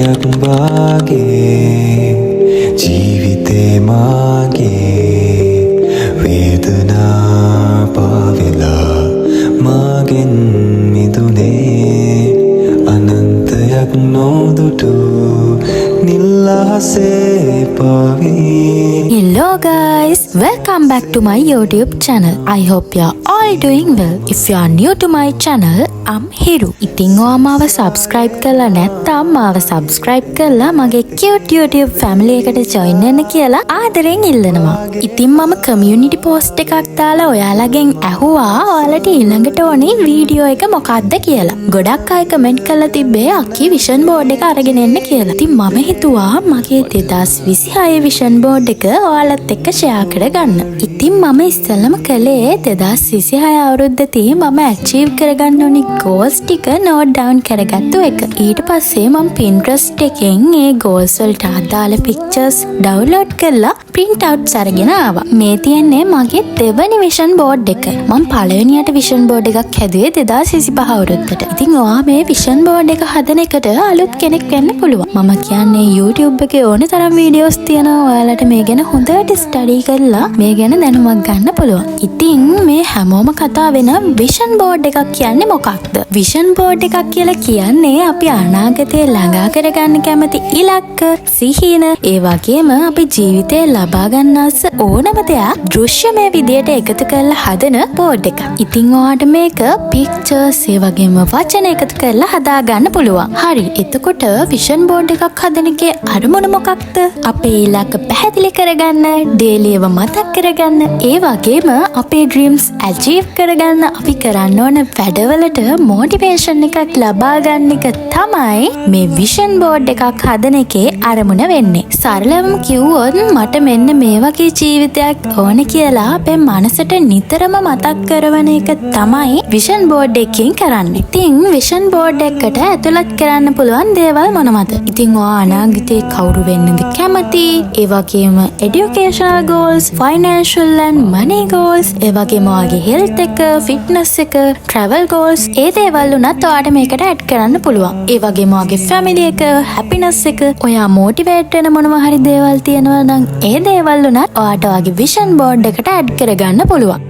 සුවඳක් වාගේ ජීවිතේ මාගේ වේදනා පාවෙලා මාගෙන් මිදුනේ අනන්තයක් නොදුටු නිල් අහසේ පාවී. Hello guys, welcome back to my YouTube channel. I hope you are all doing well. If you are new to my channel, I'm Hiru. ඉතින් ඔයා මාව subscribe කරලා නැත්නම් මාව subscribe කරලා මගේ cute YouTube family එකට join වෙන්න කියලා ආදරෙන් ඉල්ලනවා. ඉතින් මම community post එකක් දාලා ඔයාලගෙන් ඇහුවා ඔයාලට ඊළඟට ඕනේ වීඩියෝ එක මොකක්ද කියලා. ගොඩක් අය කමෙන්ට් කරලා තිබ්බේ අක්කි විෂන් බෝඩ් එක අරගෙන එන්න කියලා. ඉතින් මම හිතුවා මගේ 2026 විෂන් බෝඩ් එක ඔයාලත් එක්ක ෂෙයා කරගන්න. ඉතින් මම ඉස්සෙල්ලම කළේ 2026 අවුරුද්දේදී මම ඇචීව් කරගන්න ඕනි ගෝල්ස් ටික නෝට් ඩවුන් කරගත්තු එක. ඊට පස්සේ මම Pinterest එකෙන් ඒ ගෝල්ස් වලට අදාළ පික්චර්ස් ඩවුන්ලෝඩ් කරලා ප්‍රින්ට් අවුට්ස් අරගෙන ආවා. මේ තියෙන්නේ මගේ දෙවනි විෂන් බෝඩ් එක. මම පළවෙනියට විෂන් බෝඩ් එකක් හැදුවේ 2025 අවුරුද්දට. ඉතින් ඔයා මේ විෂන් බෝඩ් එක හදන එකට අලුත් කෙනෙක් වෙන්න පුළුවන්. මම කියන්නේ YouTube එකේ ඕන තරම් වීඩියෝස් තියෙනවා. ඔයාලට මේ ගැන හොඳට ස්ටඩි කරලා මේ ගැන දැනුමක් ගන්න පුළුවන්. ඉතින් මේ හැමෝම කතා වෙන විෂන් බෝඩ් එකක් කියන්නේ මොකක්ද? විෂන් බෝඩ් එකක් කියලා කියන්නේ අපි අනාගතේ ළඟා කරගන්න කැමති ඉලක්ක, සිහින, ඒ වගේම අපි ජීවිතේ ලබා ගන්න ආස ඕනම දෙයක් දෘශ්‍යමය විදියට එකතු කරලා හදන බෝඩ් එකක්. ඉතින් ඔයාට මේක පික්චර්ස්, ඒ වගේම වචන එකතු කරලා හදා ගන්න පුළුවන්. හරි. එතකොට විෂන් බෝඩ් එකක් හදන එකේ අරමුණ මොකක්ද? අපේ ඉලක්ක පැහැදිලි කරගන්න, ඩේලි ඒවා මතක් කරගන්න, ඒ වගේම අපේ ඩ්‍රීම්ස් ඇචීව් කරගන්න අපි කරන්න ඕන වැඩවලට මොටිවේෂන් එකක් ලබා ගන්න එක තමයි මේ විෂන් බෝඩ් එකක් හදන එකේ අරමුණ වෙන්නේ. සරලවම කිව්වොත් මට මෙන්න මේ වගේ ජීවිතයක් ඕන කියලා අපේ මනසට නිතරම මතක් කරවන එක තමයි විෂන් බෝඩ් එකකින් කරන්නේ. ඉතින් විෂන් බෝඩ් එකට ඇතුළත් කරන්න පුළුවන් දේවල් මොනවද? ඉතින් ඔයා අනාගතේ කවුරු වෙන්නද කැමති? ඒ වගේම educational goals, financial and money goals, ඒ වගේම ඔයාගේ හෙල්ත් එක, ෆිට්නස් එක, ට්‍රැවල් ගෝල්ස්, ඒ දේවල් උනත් ඔයාට මේකට ඇඩ් කරන්න පුළුවන්. ඒ වගේම ඔයාගේ ෆැමිලි එක, හැපිනස් එක, ඔයා මොටිවේට් වෙන මොනවා හරි දේවල් තියෙනවා නම් ඒ දේවල් උනත් ඔයාට ඔයාගේ විෂන් බෝඩ් එකට ඇඩ් කරගන්න පුළුවන්.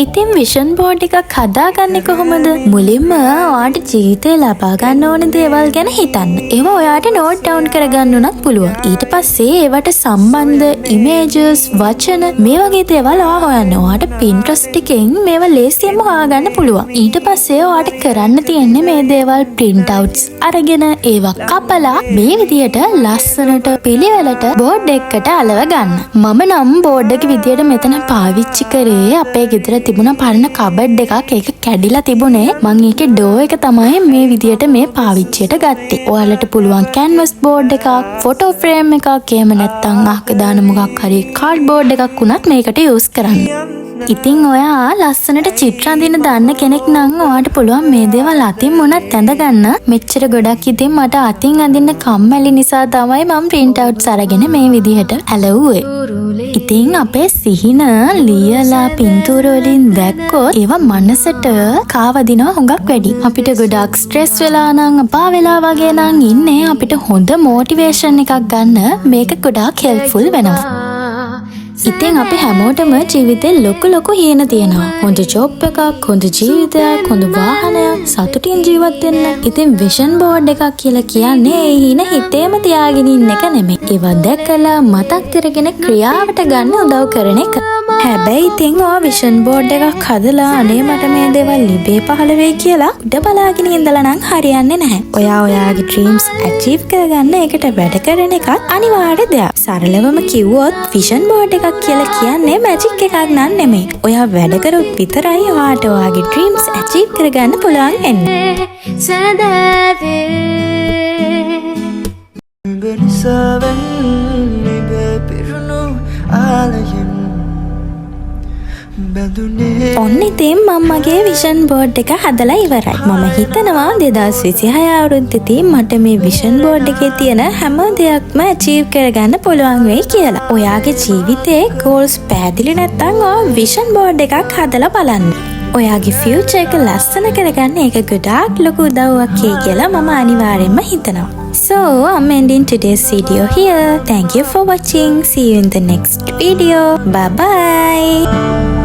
ඉතින් විෂන් බෝඩ් එකක් හදාගන්නේ කොහොමද? මුලින්ම ඔයාට ජීවිතේ ලබා ගන්න ඕන දේවල් ගැන හිතන්න. ඒවා ඔයාට නෝට් ඩවුන් කරගන්න උනත් පුළුවන්. ඊට පස්සේ ඒවට සම්බන්ධ ඉමේජස්, වචන මේ වගේ දේවල් ඔයා හොයන්න. ඔයාට Pinterest එකෙන් මේවා ලේසියෙන්ම හොයාගන්න පුළුවන්. ඊට පස්සේ ඔයාට කරන්න තියෙන්නේ මේ දේවල් ප්‍රින්ට් අවුට්ස් අරගෙන ඒවා කපලා මේ විදියට ලස්සනට පිළිවෙලට බෝඩ් එකකට අලව ගන්න. මම නම් බෝඩ් එක විදියට මෙතන පාවිච්චි කරේ අපේ ගෙදර තිබුණ පරණ කබඩ් එකක්. ඒක කැඩිලා තිබුණේ. මං ඒකේ ඩෝ එක තමයි මේ විදියට මේ පාවිච්චියට ගත්තේ. ඔයාලට පුළුවන් කැන්වස් බෝඩ් එකක්, ෆොටෝ ෆ්‍රේම් එකක්, එහෙම නැත්නම් අහක දාන මොකක් හරි කාඩ් බෝඩ් එකක් වුණත් මේකට යූස් කරන්න. ඉතින් ඔයා ලස්සනට චිත්‍ර අඳින්න දන්න කෙනෙක් නම් ඔයාට පුළුවන් මේ දේවල් අතින් වුණත් ඇඳගන්න. මෙච්චර ගොඩක් ඉතින් මට අතින් අඳින්න කම්මැලි නිසා තමයි මම ප්‍රින්ට් අවුට්ස් අරගෙන මේ විදිහට ඇලවුවේ. ඉතින් අපේ සිහින ලියලා පින්තූර වලින් දැක්කොත් ඒවා මනසට කාවදිනවා හුඟක් වැඩි. අපිට ගොඩක් ස්ට්‍රෙස් වෙලා නම්, අපා වෙලා වගේ නම් ඉන්නේ, අපිට හොඳ මොටිවේෂන් එකක් ගන්න මේක ගොඩාක් හෙල්ප්ෆුල් වෙනවා. ඉතින් අපි හැමෝටම ජීවිතේ ලොකු ලොකු හීන තියෙනවා. හොඳ ජොබ් එකක්, හොඳ ජීවිතයක්, හොඳ වාහනයක්, සතුටින් ජීවත් වෙන්න. ඉතින් විෂන් බෝඩ් එකක් කියලා කියන්නේ ඒ හීන හිතේම තියාගෙන ඉන්න එක නෙමෙයි. ඒවා දැකලා මතක් කරගෙන ක්‍රියාවට ගන්න උදව් කරන එක. හැබැයි ඉතින් ඔයා විෂන් බෝඩ් එකක් හදලා අනේ මට මේ දේවල් ඉබේ පහළ වෙයි කියලා උඩ බලාගෙන ඉඳලා නම් හරියන්නේ නැහැ. ඔයා ඔයාගේ ඩ්‍රීම්ස් ඇචීව් කරගන්න ඒකට වැඩ කරන එකත් අනිවාර්ය දෙයක්. සරලවම කිව්වොත් විෂන් බෝඩ් එකක් කියලා කියන්නේ මැජික් එකක් නන් නෙමෙයි. ඔයා වැඩ කරොත් විතරයි ඔයාට ඔයාගේ ඩ්‍රීම්ස් ඇචීව් කරගන්න පුළුවන් වෙන්නේ. සැදැවේ. නුඹ නිසාවෙන් ඉබේ පිරුණු ආලයෙන් බැඳුනේ. ඔන්න ඉතින් මම මගේ විෂන් බෝඩ් එක හදලා ඉවරයි. මම හිතනවා 2026 අවුරුද්දේදී මට මේ විෂන් බෝඩ් එකේ තියෙන හැම දෙයක්ම ඇචීව් කරගන්න පුළුවන් වෙයි කියලා. ඔයාගේ ජීවිතේ ගෝල්ස් පැහැදිලි නැත්නම් ඔයා විෂන් බෝඩ් එකක් හදලා බලන්න. ඔයාගේ ෆියුචර් එක ලස්සන කරගන්න ඒක ගොඩාක් ලොකු උදව්වක් වෙයි කියලා මම අනිවාර්යෙන්ම හිතනවා. So, I'm ending today's video here. Thank you for watching. See you in the next video. Bye bye.